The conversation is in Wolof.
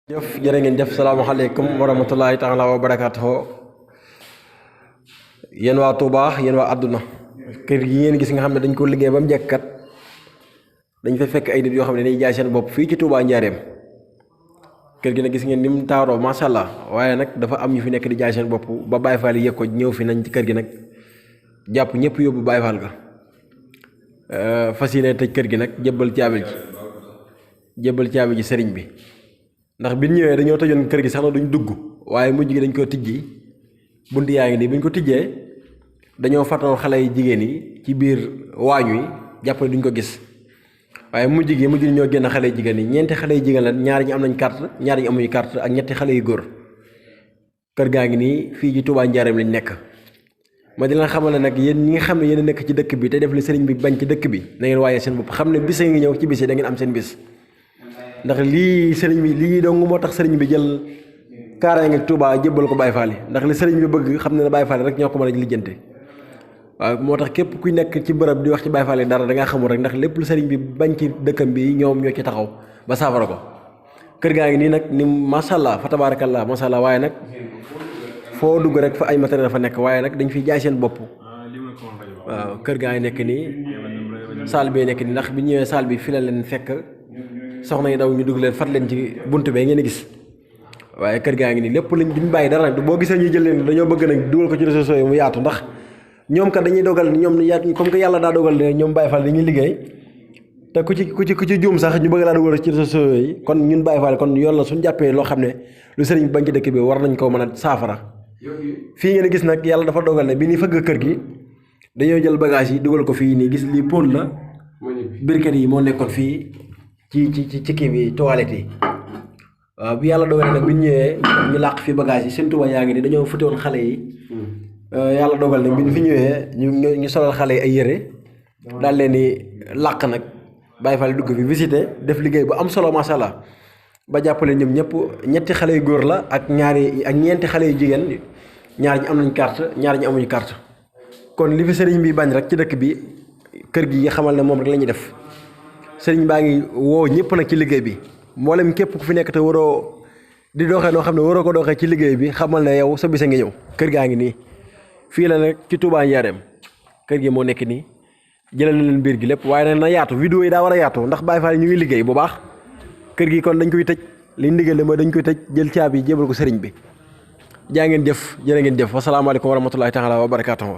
jëf jërë ngeen jëf salaamaaleykum wa rahmatulahi taala wa barakaatuhu yéen waa Touba yéen waa àdduna kër gi ngeen gis nga xam ne dañ ko liggéey ba mu jekk kat dañ fa fekk ay nit yoo xam ne dañuy jaay seen bopp fii ci Touba Njaareem kër gi nag gis ngeen ni mu taaroo macha allah waaye nag dafa am ñu fi nekk di jaay seen bopp ba Baye Fall yi yëg ko ñëw fi nañ ci kër gi nag jàpp ñëpp yóbbu Baye Fall ga fas yéene tëj kër gi nag jébbal caabi ji sëriñ bi. ndax bi ñu ñëwee dañoo tëjoon kër gi sax na duñ dugg waaye mujj gi dañ ko tijji bunt yaa ngi nii bi ñu ko tijjee dañoo fàttoon xale yi jigéen yi ci biir waañ wi jàpp ne duñ ko gis waaye mujj ñoo génn xale yi jigéen yi ñeenti xale yi jigéen la ñaari ñi am nañ carte ñaari ñi amuñu carte ak ñetti xale yu góor kër gaa ngi nii fii ci Touba Njaareem lañ nekk ma di leen xamal ne nag yéen ñi nga xam ne yéen a nekk ci dëkk bi te def li sëriñ bi bañ ci dëkk bi na ngeen waaye seen bopp xam ne bis a ngi ñëw ci bis yi da ngeen am seen bis ndax lii sëriñ bi lii dong moo tax sëriñ bi jël kaaraange Touba jébbal ko Baye Fall yi ndax li sëriñ bi bëgg xam ne Baye Fall rek ñoo ko mën a lijjante waaw moo tax képp kuy nekk ci bërëb di wax ci Baye Fall yi dara da ngaa xamul rek ndax lépp lu sëriñ bi bañ ci dëkkam bi ñoom ñoo ci taxaw ba saafara ko kër gaa ngi nii nag ni macha allah fa tabarakallah macha allah waaye nag foo dugg rek fa ay matériel fa nekk waaye nag dañ fiy jaay seen bopp waaw kër gaa ngi nekk nii salle bi nekk nii ndax bi ñëwee salle bi fi la leen fekk soxna yi daw ñu dugg leen fat leen ci buntu bee ngeen gis waaye kër gaa ngi nii lépp lañ duñ bàyyi dara nag boo gisee ñuy jël leen dañoo bëgg nag dugal ko ci réseaux sociaux yi mu yaatu ndax ñoom kat dañuy dogal ñoom yaatu comme que yàlla daa dogal ne ñoom Baye Fall dañuy liggéey te ku ci juum sax ñu bëgg laa dugal ci réseaux sociaux yi kon ñun Baye Fall kon yoon la suñu jàppee loo xam ne lu sëriñ bañ ci dëkk bi war nañ koo mën a saafara fii ngeen gis nag yàlla dafa dogal ne bi ni fëgg kër gi dañoo jël bagage yi dugal ko fii nii gis lii pône la birket yi moo nekkoon fii ci kii bi toilette yi waaw bi yàlla dogal nag bi ñu ñëwee ñu làq fi bagage yi seen tuba yaa ngi ni dañoo futti woon xale yi yàlla dogal nag bi ñu fi ñëwee ñu solal xale yi ay yére daal leen di làq nag Baye Fall dugg fi visité def liggéey bu am solo macha allah ba jàppale ñoom ñëpp ñetti xale yu góor la ak ñeenti xale yu jigéen ñaar ñi am nañ carte ñaar ñi amuñu carte kon li fi sëriñ bi bañ rek ci dëkk bi kër gi xamal ne moom rek la ñuy def sëriñ baa ngi woo ñëpp nag ci liggéey bi mboolem képp ku fi nekk te waroo di doxee noo xam ne waroo ko doxee ci liggéey bi xamal ne yow sa bisa ngi ñëw kër gaa ngi nii fii la nag ci Touba Njaareem kër gi moo nekk nii jëlal na leen biir gi lépp waaye nag na yaatu vidéo yi daa war a yaatu ndax Baye Fall ñu ngi liggéey bu baax kër gi kon dañ koy tëj li ndigal mooy dañ koy tëj jël caabi jébal ko sëriñ bi jaa ngeen jëf jërë ngeen jëf wasalaamaaleykum wa rahmatulahi taala wa barakaatuhu